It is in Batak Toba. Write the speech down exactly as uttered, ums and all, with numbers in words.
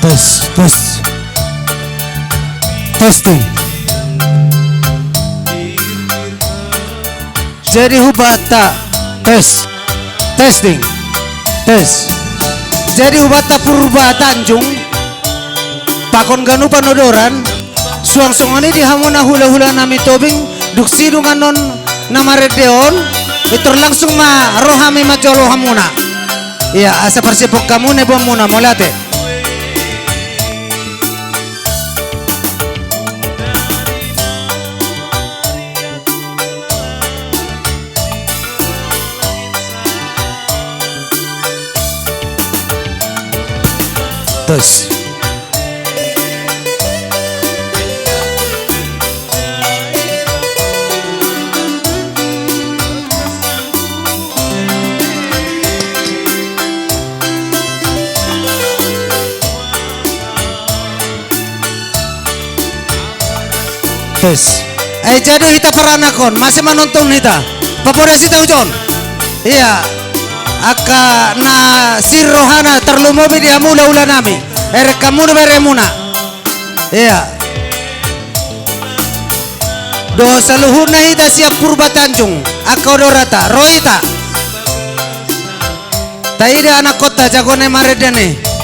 Tes, tes. Testing. Jadi hubanta, tes. Testing. Tes. Jadi hubanta Purba Tanjung, pakon ganupan odoran, suang songon i di hamuna hulahula nami Tobing, dung sidung annon na marende on, pintor langsung ma ro hami manjalo hamuna. Ia, asa parsipok hamu na iboanmuna, mauliate. Tes. Tes. Eh, jadi hita paranakon, mase manonton hita. Pabodas hita ujon. Ia. Angka na sir rohana tarlumobi di hamu hulahula nami. Erek hamu do beremuna. Ia. Dohot saluhutna hita sian Purba Tanjung, angka odoranta, ro hita. Taida anakkonta jago na i marende i.